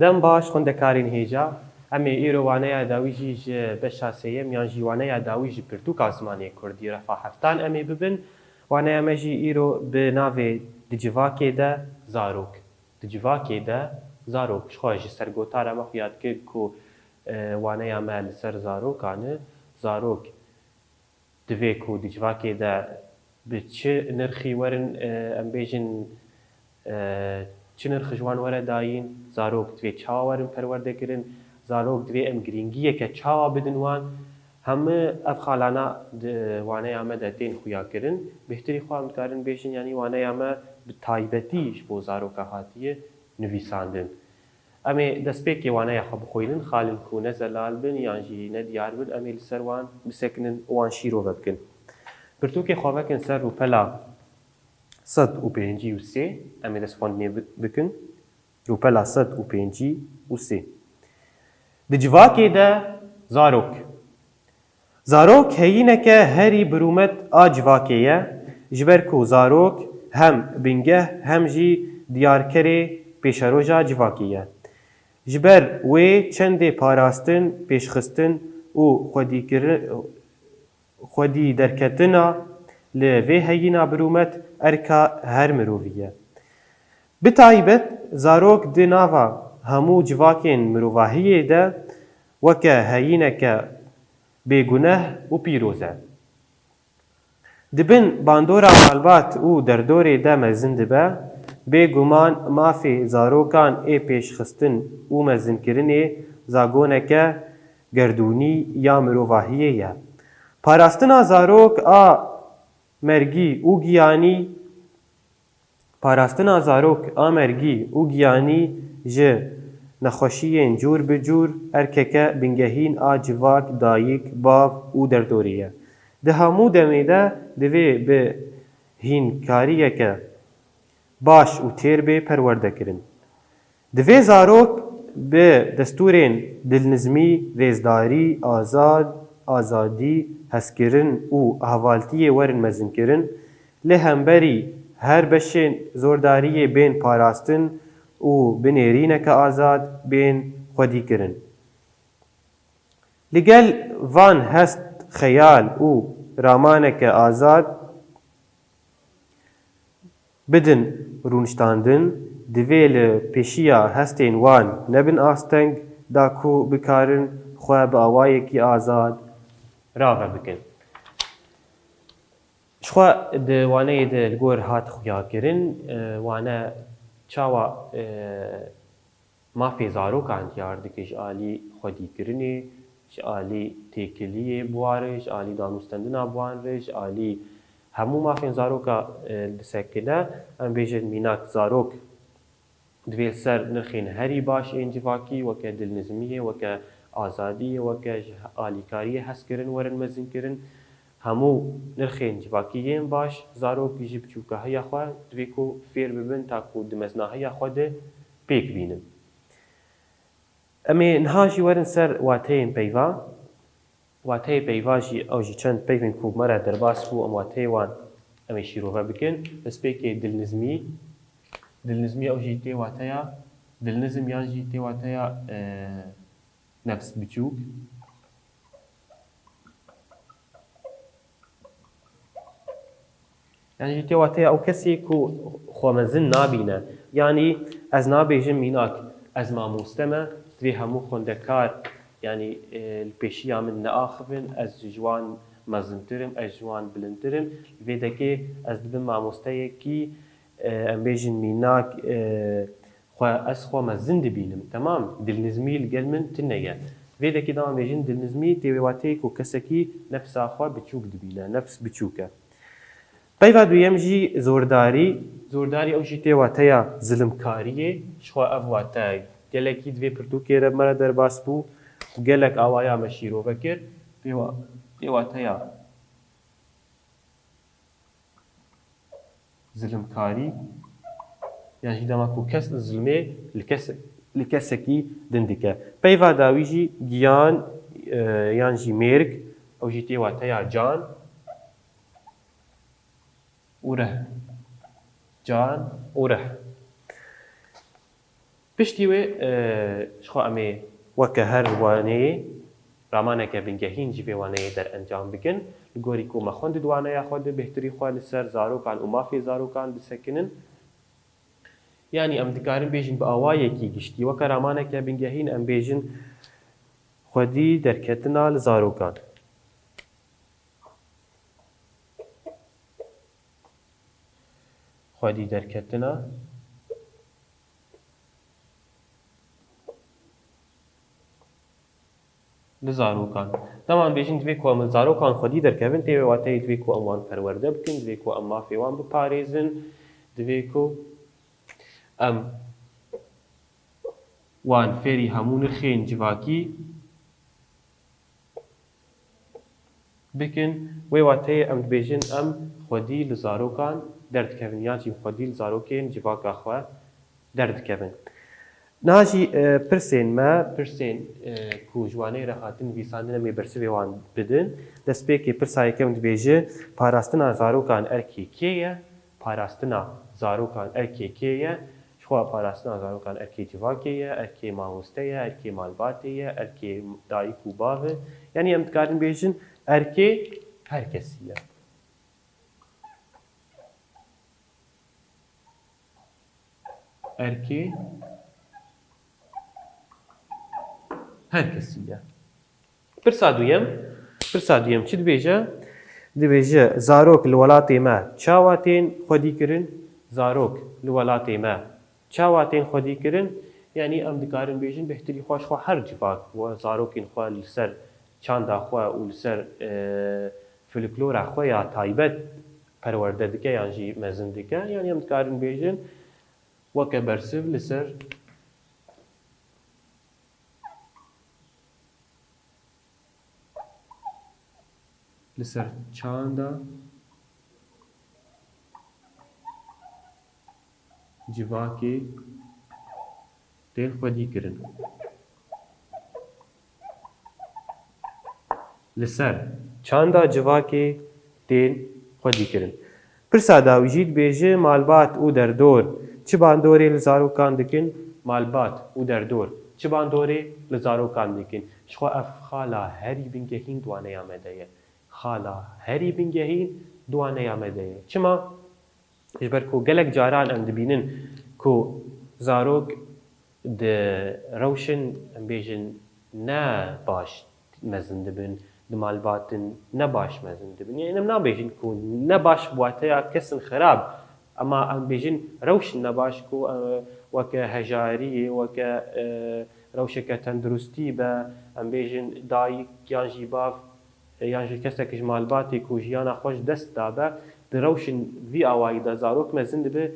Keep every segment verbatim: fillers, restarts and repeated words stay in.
Dem baş xwendekarên hêja. Em ê îro waneya dawî jî ji beşa sêyem yan jî waneya dawî ji pirtûka zimanê kurdî refa heftan em ê bibin. Waneya me jî îro bi navê Di civakê de zarok. Di civakê de zarok. Ji xwe ji ser gotara me xuya dikir ku, e, waneya me li ser zarokan e. Zarok divê ku di civakê de bi çi nirxî werin, e, em bêjin, e, çi nirx ji wan were dayîn, zarok divê çawa werin perwerde kirin, zarok divê em girîngiyeke çawa bidin wan. Hemû ev xalana di waneya me de tên xuya kirin. Bêhtirî xwe em dikarin bêjin, yanî waneya me bi taybetî ji bo zaroka hatiye nivîsandin. Em ê destpêkê waneya xwe bixwînin, xalên ku ne zelal bin yan jî ne diyar bin, em ê li ser wan bisekinin û wan şîrove bikin. Pirtûkê xwe vekin ser rûpela sed û pêncî û sê, em ê dest xwendinê bi-, bikin. Rûpela sed û pêncî û sê. Di civakê de zarok. Zarok heyîneke herî bi rûmet a civakê ye, ji ber ku zarok hem bingeh hem jî diyarkerê pêşeroja civakê ye. Ji ber wê çendê parastin, pêşxistin û xwedîkirin, xwedî derketina li vê heyîna bi rûmet erka her mirovî ye. Bi taybet zarok di nava hemû civakên mirovahiyê de weke heyîneke bêguneh û pîroz e. Di bin bandora malbat û derdorê de mezin dibe, bêguman mafê zarokan ê pêşxistin û mezinkirinê zagoneke gerdûnî ya mirovahiyê ye. Parastina zarok a mergî û giyanî, parastina zarok a mergî û giyanî ji nexweşiyên cûr bi cûr erkeke bingehîn a civak, dayik, bav û derdorê ye. Di hemû demê de divê bi hînkariyeke baş û têr bê perwerdekirin. Divê zarok bi destûrên dilnizmî, rêzdarî, azad, azadî, hezkirin û hevaltiyê werin mezinkirin, li hemberî her beşên zordariyê bên parastin û bi nêrîneke azad bên xwedîkirin. Li gel van hest, xeyal û ramaneke azad bidin rûniştandin, divê li pêşiya hestên wan nebin asteng da ku bikarin xwe bi awayekî azad rave bikin. Jixwe di waneyê de li gor hat xuyakirin, e, wane çawa, e, mafê zarokan diyar dike ji alî xwedîkirinê, ji alî têkiliyê bi wan re, ji alî danûstendina bi wan re, ji alî hemû mafên zaroka, e, disekine. Em bêjin mînak zarok divê li ser nirxên herî baş ên civakî weke dilnizmiyê, weke azadiyê, weke ji alîkariyê hezkirin werin mezinkirin. Hemû nirxên civakî yên baş, zarok ji biçûkahiya xwe divê ku fêr bibin, ta ku di meznahiya xwe de pêk bînin. Em ê niha jî werin ser wateyên peyva. Wateyê peyva jî, ew jî çend peyvên ku me re derbas bû, em wateyê wan em ê şîrove bikin. Destpêkê dilnizmî. Dilnizmî ew jî tê wateya dilnizm yan jî tê wateya, e, nefs biçûk. Yanî jî tê wateya ew kesê ku xwe mezin nabîne. Yanî ez nabêjim mînak, ez mamoste me, divê hemû xwendekar, yanî, e, li pêşiya min neaxivin, ez ji wan mezintir im, ez ji wan bilindtir im. Li vê dekê ez dibim mamosteyekî, e, em bêjin mînak, e, xwe, ez xwe mezin dibînim. Temam, dilnizmî li gel min tune ye. Vê dekê dema bêjin dilnizmî, tê wê wateyê ku kesekî nefsa xwe biçûk dibîne, nefs biçûk e. Peyva duyem jî zordarî. Zordarî ew jî tê wateya zilimkariyê. Jixwe ev wate gelekî di vê pirtûkê re me re derbas bû û gelek awaya me şîrove kir. Pê wa-, pê wateya zilimkarî, yan jî dema ku kes zilmê li kes-, li kesekî din dike. Peyva dawî jî giyan, e, yan jî mêrg, ew jî tê wateya can û rih. Can û rih. Piştî wê, e, ji xwe em ê weke her waneyê ramaneke bingehîn ji vê waneyê derencam bikin. Li gorî ku me xwend di waneya xwe de bêhtirî xwe li ser zarokan û mafê zarokan disekinin. Yanî em dikarin bêjin bi awayekî giştî, weke ramaneke bingehîn em bêjin xwedî derketina li zarokan. Xwedî derketina li zarokan. Dema em bêjin divê ku em li zarokan xwedî derkevin, tê wê wateyê divê ku em wan perwerde bikin, divê ku em mafê wan biparêzin, divê ku em wan fêrî hemû nirxên civakî bikin. Wê wateyê em dibêjin em xwedî li zarokan derdikevin, yan jî xwedî li zarokên civaka xwe derdikevin. Niha jî, e, pirsên me, pirsên, e, ku ji waneyê re hatin nivîsandin, em ê bersivê wan bidin. Destpêkê pirsa yekem dibêje, parastina zarokan erkê kê ye? Parastina zarokan erkê kê ye? Ji xwe parastina zarokan erkê civakê ye, erkê mamoste ye, erkê malbatê ye, erkê dayik û bav e. Yanî em dikarin bêjin erkê her kesî ye. Erkê her kesî ye. Pirsa duyem, pirsa duyem çi dibêje? Dibêje, zarok li welatê me çawa tên xwedîkirin? Zarok li welatê me çawa tên xwedîkirin? Yanî em dikarin bêjin bêhtirî xwe ji xwe her civak zarokên xwe li ser çanda xwe û li ser, e, folklora xwe ya taybet perwerde dike yan jî mezin dike. Yanî em dikarin bêjin weke bersiv li ser li ser çanda civakê tên xwedî kirin. Li ser çanda civakê tên xwedî kirin. Pirsa dawî jî dibêje, malbat û derdor çi bandorê li zarokan dikin? Malbat û derdor çi bandorê li zarokan dikin? Ji xwe ev xala herî bingehîn di waneya me de ye. Xala herî bingehîn di waneya me de ye. Çima? Ji ber ku gelek caran em dibînin ku zarok di rewşin, em bêjin, ne baş mezin dibin, di malbatin ne baş mezin dibin. Yanî em nabêjin ku ne baş bi wateya kesin xirab, ema em bêjin rewşin ne baş ku, e, weke hejariyê, weke, e, rewşeke tenduristî be, em bêjin dayik yan jî bav, e, yan jî kesek ji malbatê ku jiyana xwe ji dest dabe, di rewşin vî awayî de zarok mezin dibe,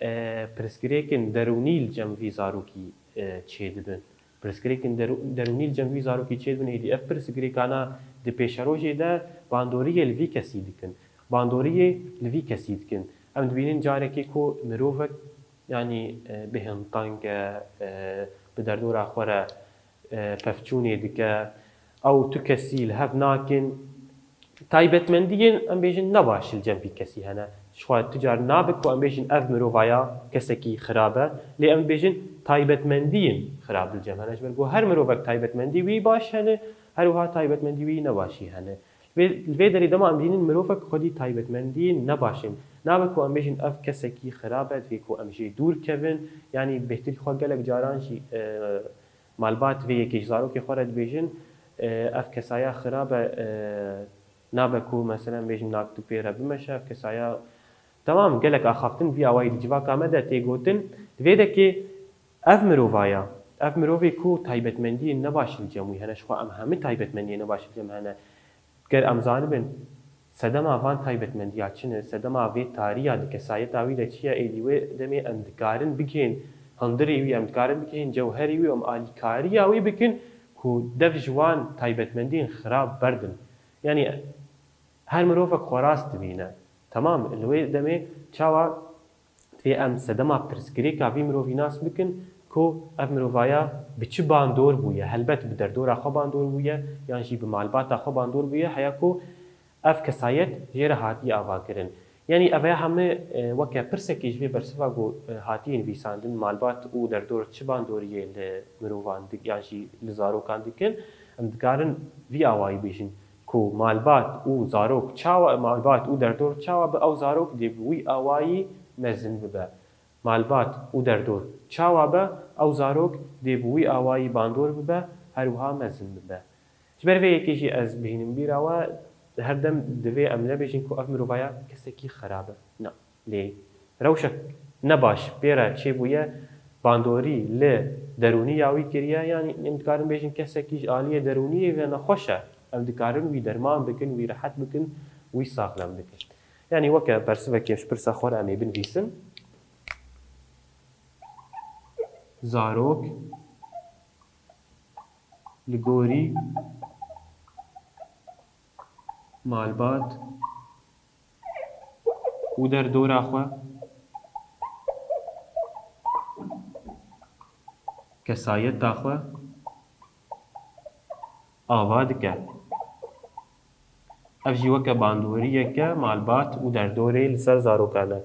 e, pirsgirêkên derûnî li cem vî zarokî, e, çêdibin. Pirsgirêkên deru-, derûnî li cem vî zarokî çêdibin, êdî ev pirsgirêkana di pêşerojê de bandoriyê li vî kesî dikin. Bandoriyê li vî kesî dikin. Em dibînin carekê ku mirovek, yanî, e, bêhn teng e, e, bi derdora xwe re, e, pevçûnê dike. Ew tu kesî li hev nakin. Taybetmendiyên, em bêjin, ne baş li cem vî kesî hene. Ji xwe tu car nabe ku em bêjin ev mirovaya kesekî xirab e. Lê em dibêjin taybetmendiyên xirab li cem hene. Ji ber ku her mirovek taybetmendî wî baş hene, her wiha taybetmendî wî nebaşî hene. Vê, li vê derê dema em dînin mirovek xwedî taybetmendiyên nebaş in. Nabe ku em bêjin ev kesekî xirab e, divê ku em jê dûr kevin. Yanî bêhtirî xwe gelek caran jî, e, malbat vê yekê ji zarokê xwe re dibêjin, e, ev kesaya xirab e, e, nabe ku, meselen, bêjin nak tu pê re bimeşe, ev kesaya, temam, gelek axaftin vî awayî di civaka me de tê gotin. Di vê dekê ev mirovaya, ev mirovê ku taybetmendiyên nebaş li cem wî hene, ji xwe em hemî taybetmendiyên nebaş li cem hene, ger em zanibin, sedema van taybetmendiya çi ne, sedema vê tariya di kesayeta wî de çi ye, êdî wê demê em dikarin bigihên hundirê wî, em dikarin bigihên cewherê wî, em alîkariya wî bikin ku dev ji wan taybetmendiyên xirab berdin. Yanî her mirovek xwe rast dibîne. Temam, li wê demê çawa Divê em sedema pirsgirêka vî mirovî nas bikin ku ev mirovaya bi çi bandor bûye. Helbet bi derdora xwe bandor bûye, yan jî bi malbata xwe bandor bûye, heya ku ev kesayet jê re hatiye avakirin. Yanî ev ya hemû, e, weke pirsekî ji vê bersiva ku, e, hatiye nivîsandin, malbat û derdor çi bandoriyê li mirovan dik-, yan jî li zarokan dikin, em dikarin vî awayî bêjin ku malbat û zarok çawa, malbat û derdor çawa be ew zarok dê bi wî awayî mezin bibe. Malbat û derdor çawa be ew zarok dê bi wî awayî bandor bibe, her wiha mezin bibe. Ji ber vê yekê jî ez bihînim bîra we, her dem divê em nebêjin ku ev mirovaya kesekî xerab e. Na. Lê rewşek nebaş pê re çêbûye, bandorî li derûniya wî kiriye, yanî em dikarin bêjin kesekî ji aliyê derûniyê ve nexweş e. Em dikarin wî derman bikin, wî rehet bikin, wî saxlem bikin. Yanî weke bersivekê ji pirsa xwe re em ê binivîsin. Zarok li gorî malbat û derdora xwe, kesayeta xwe ava dike. Ev jî weke bandoriyeke malbat û derdorê li ser zarokan e.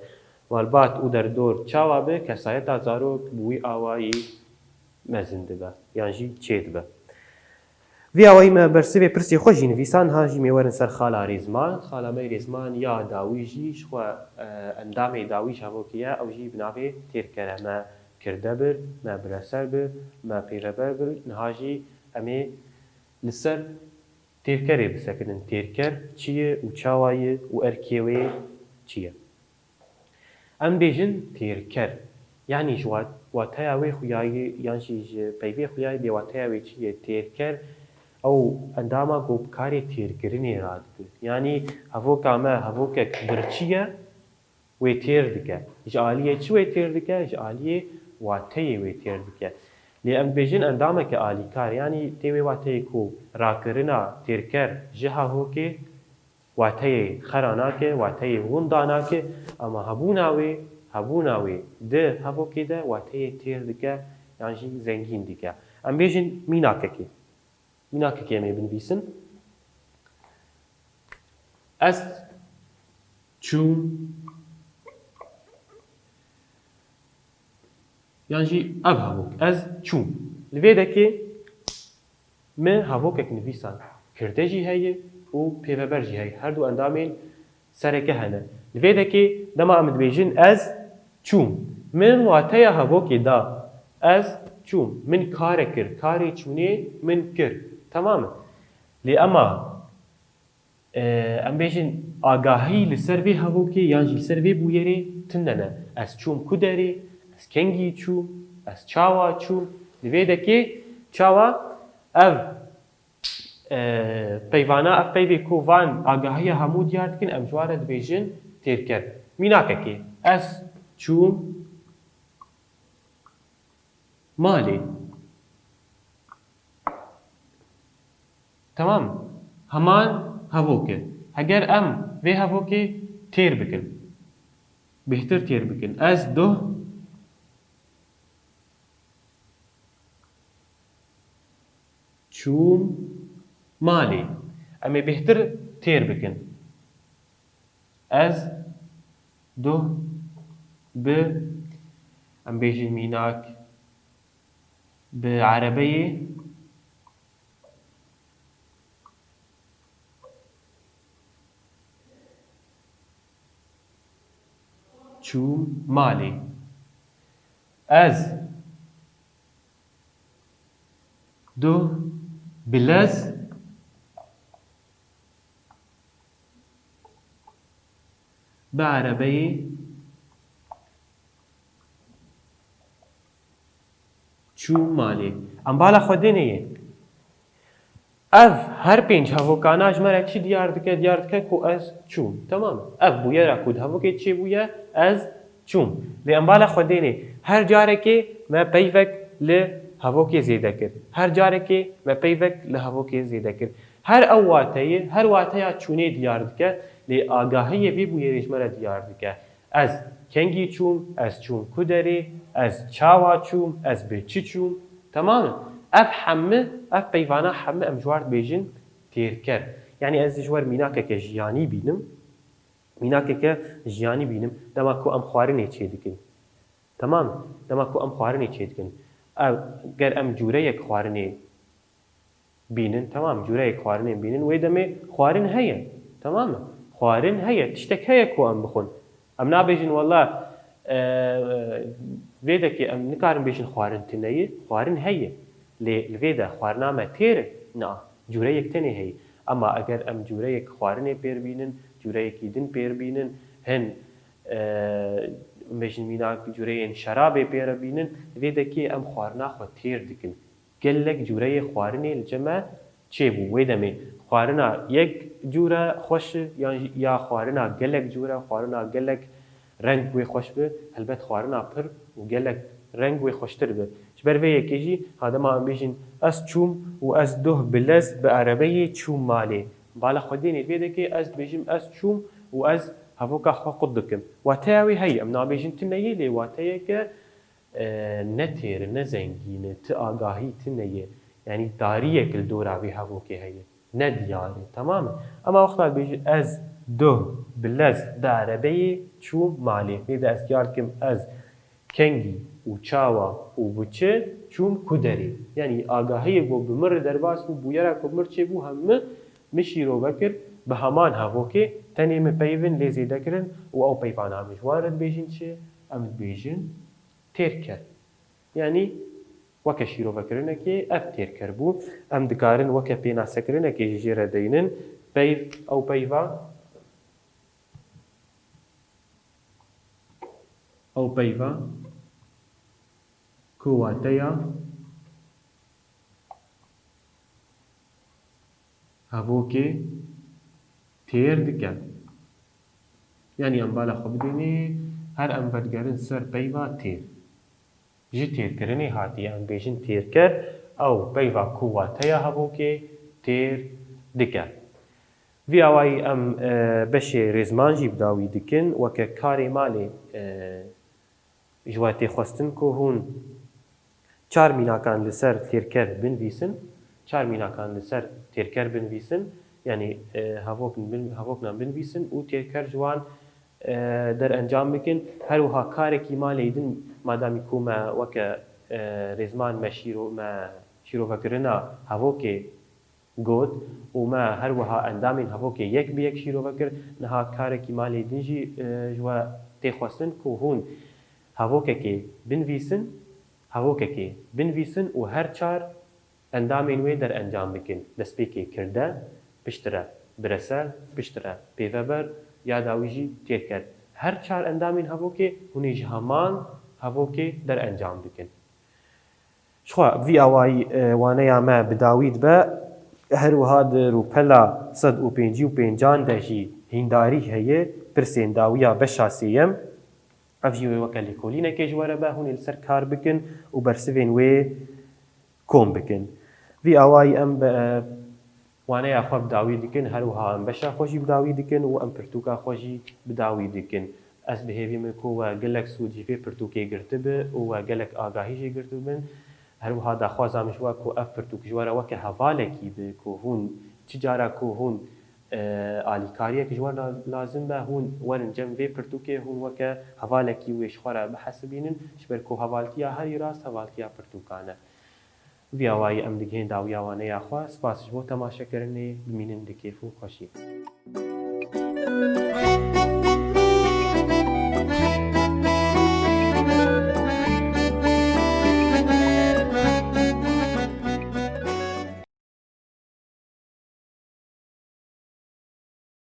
Malbat û derdor çawa be, kesayeta zarok bi wî awayî mezin dibe, yan jî çêdibe. Vî awayî me bersivê pirsê xwe jî nivîsa, niha jî me werin ser xala Rêzman. Xala me Rêzman ya dawî jî ji xwe, e, endamê dawî ji hevokê ye, ew jî bi navê Têrker e. Me kirde bir, me bireser bir, me pêveber bir, niha jî em ê li ser Têrkerê bisekinin. Têrker çi ye û çawa ye û erkê wê çi ye? Em bêjin têrker, yanî ji wat-, wateya wê xuyayî yan jî ji peyvê xuyayî bê wateya wê çi ye? Têrker ew endama ku bi karê têrkirinê radike. Yanî hevoka me hevokek birçî ye, wê têr dike. Ji aliyê çi wê têr dike? Ji aliyê wateyê wê têr dike. Lê em dibêjin endameke alîkar, yanî tê wê wateyê ku rakirina têrker ji hevokê wateyê xera nake, wateyê winda nake, ama hebûna wê, hebûna wê di hevokê de wateyê têr dike yan jî zengîn dike. Em bêjin mînakekê. Mînakekê em ê binivîsin. Ez çûm, yan jî ev hevok, ez çûm. Li vê dekê min hevokek nivîsand. Kirde jî heye û pêveber jî heye. Her du endamên sereke hene. Li vê dekê dema em dibêjin ez çûm, min wateya hevokê da. Ez çûm. Min kare kir. Karê çûnê min kir. Temam e. Lê ema, e, em bêjin agahî li ser vê hevokê yan jî li ser vê bûyerê tune ne. Ez çûm ku derê, ez kengî çûm, ez çawa çûm. Li vê dekê çawa ev e, peyvana, ev peyvê ku van agahiya hemû diyar dikin, em ji wan re dibêjin têrker. Mînakekê, ez çûm malê. Temam. Heman hevok e. Heger em vê hevokê têr bikin, bêhtir têr bikin. Ez duh çûm malê. Em ê bêhtir têr bikin. Ez duh bi, em bêjin mînak, bi erebeyê çûm malê. Ez duh bi lez bi erebeyê çûm malê. Em bala xwe dênê yê. Ev her pênc hevokana ji me re çi diyar dike? Diyar dike ku ez çûm. Temam. Ev bûyera ku di hevokê çêbûye, ez çûm. Lê em bala xwe dênê. Her carekê me peyvek li hevokê zêde kir. Her carekê me peyvek li hevokê zêde kir. Her ew wateyê, her wateya çûnê diyar dike, lê agahiyê vê bûyerê ji me re diyar dike. Ez kengî çûm, ez çûm ku derê, ez çawa çûm, ez bi çi çûm. Temam e? Ev hemû, ev peyvana hemû em ji wan dibêjin têrker. Yanî ez ji wer mînakeke jiyanî bînim. Mînakeke jiyanî bînim, dema ku em xwarinê çêdikin. Temam e? Dema ku em xwarinê çêdikin. Ev, ger em cûreyek xwarinê bînin, temam, cûreyek xwarinê bînin, wê demê xwarin heye. Temam e? Xwarin heye, tiştek heye ku em bixwin. Em nabêjin, wela, e, vê dekê em nikarin bêjin xwarin tune ye, xwarin heye. Lê li vê de xwarina me têr e? Na, cûreyek tenê heye. Ema eger em cûreyek xwarinê pêr bînin, cûreyekî din pêr bînin, hin, e, bêjin mînak cûreyên şerabê pêre bînin, li vê dekê em xwarina xwe têr dikin. Gelek cûreyê xwarinê li cem me çêbû. Wê demê xwarina yek cûre xweş e, yan jî, ya xwarina gelek cûre, xwarina gelek reng wê xweş bi, helbet xwarina pir û gelek reng wê xweştir bi. Ji ber vê yekê jî, ha dema em bêjin, ez çûm û ez doh bi lez bi erebeyê çûm malê. Bala xwe dênê vê dekê, ez dibêjim, ez çûm û ez hevoka xwe qut dikim. Wateya wê heye, em nabêjin tune ye, lê wateyeke, e, ne têr e, ne zengîn e, ti agahî tune ye. Yanî tariyek li dora vê hevokê heye. Ne diyar e, temam e? Ema wexta dibêjin, ez doh bi lez bi erebeyê çûm malê. Vê de ez diyar dikim, ez kengî û çawa û bi çi çûm ku derê. Yanî agahiyê ku bi min re derbas bû, bûyera ku bi min re çêbû, hemû min şîrove kir bi heman hevokê, tenê min peyvên lê zêde kirin û ew peyvana min ji wan re dibêjin çi? Em dibêjin têrker. Yanî weke şîrovekirinekê ev têrker bû. Em dikarin weke pênasekirinekê jî jê re deynin. Peyv, ew peyva, ew peyva ku wateya hevokê têr dike. Yanî em bala xwe bidênê, her em vedigerin ser peyva têr. Ji têrkirinê hatiye, em bêjin têrker, ew peyva ku wateya hevokê têr dike. Vî awayî em, e, beşê rêzman jî bi dawî dikin, weke karê malê, e, ji we tê xwestin ku hûn çar mînakan li ser têrker binivîsin, çar mînakan li ser têrker binivîsin, yanî, e, hevok bin-, hevoknan binivîsin û têrker ji wan, e, derencam bikin. Her wiha karekî malê din, madamî ku me weke, e, rêzman me şîro-, me şîrovekirina hevokê got û me her wiha endamên hevokê yek bi yek şîrove kir. Niha karekî malê din jî, e, ji we tê xwestin ku hûn hevokekê binivîsin, hevokekê binivîsin û her çar endamên wê derencam bikin. Destpêkê kirde, piştre birese, piştre pêveber, ya dawî jî têrker. Her çar endamên hevokê hûn ê ji heman hevokê derencam bikin. Jixwe vî awayî, e, waneya me bi dawî dibe. Her wiha di rûpela sed û pêncî û pêncan de jî hîndarî heye, pirsên dawiya beşa sêyem. Ev jî wê weke lêkolînekê ji we re be, hûn ê li ser kar bikin û bersivên wê kom bikin. Vî awayî em bi, e, waneya xwe bi dawî dikin, her wiha em beşa xwe jî bi dawî dikin û em pirtûka xwe jî bi dawî dikin. Ez bi hêvî me ku we gelek sûd ji vê pirtûkê girtibi û we gelek agahî jê girtibin. Her wiha daxwaza min ji we ku ev pirtûk ji we re weke hevalekî bi, ku hûn çi cara ku hûn, e, alîkariyek ji we la-, lazim be, hûn werin cem vê pirtûkê, hûn weke hevalekî wê ji xwe re bihesibînin, ji ber ku hevaltiya herî rast hevaltiya pirtûkan e. Vî awayî em digihên dawiya waneya xwe. Spas ji bo temaşekirinê, bimînin di kêf û xweşî.